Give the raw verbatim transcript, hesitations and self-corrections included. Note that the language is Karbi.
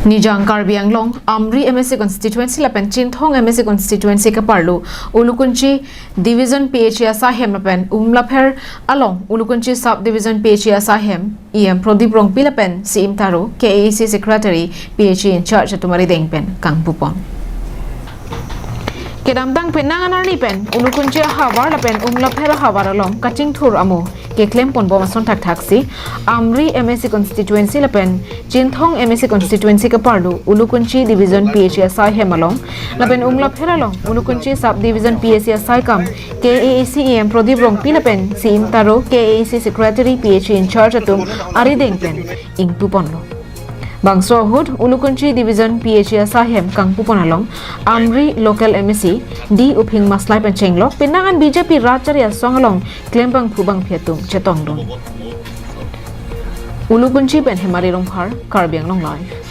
Nijang Karbi Anglong, Amri M A C constituency lapen Chinthong M A C constituency keparlo Ulukunchi Division P H E asai hem lapen Umlapher along Ulukunchi Sub Division P H E asai hem E M Prodip Rongpi lapen C M Taro, K A A C Secretary, P H E in charge atum arideng pen kangpupon. Kedamtang penang anarli pen Ulukunchi ahavar lapen Umlapher ahavar along kachingthur amo keklempon bom ason thakthaksi Amri M A C constituency lapen Chinthong M A C constituency keparlo Ulukunchi Division P H E asai hem along lapen Umlapher along Ulukunchi Sub Division P H E asai kam K A A C E M Prodip Rongpi lapen C M Taro, K A A C Secretary, P H E in charge atum arideng pen ingpuponlo. Bangso ahut Ulukunchi Division P H E asai hem kangpupon along Amri local M A C D Uphing Maslai pen chenglok penang an B J P rat chari asong along klembangphu bangphi atum chetongdun. Ulukunchi pen Hemari Rongphar, Karbi Anglong Live.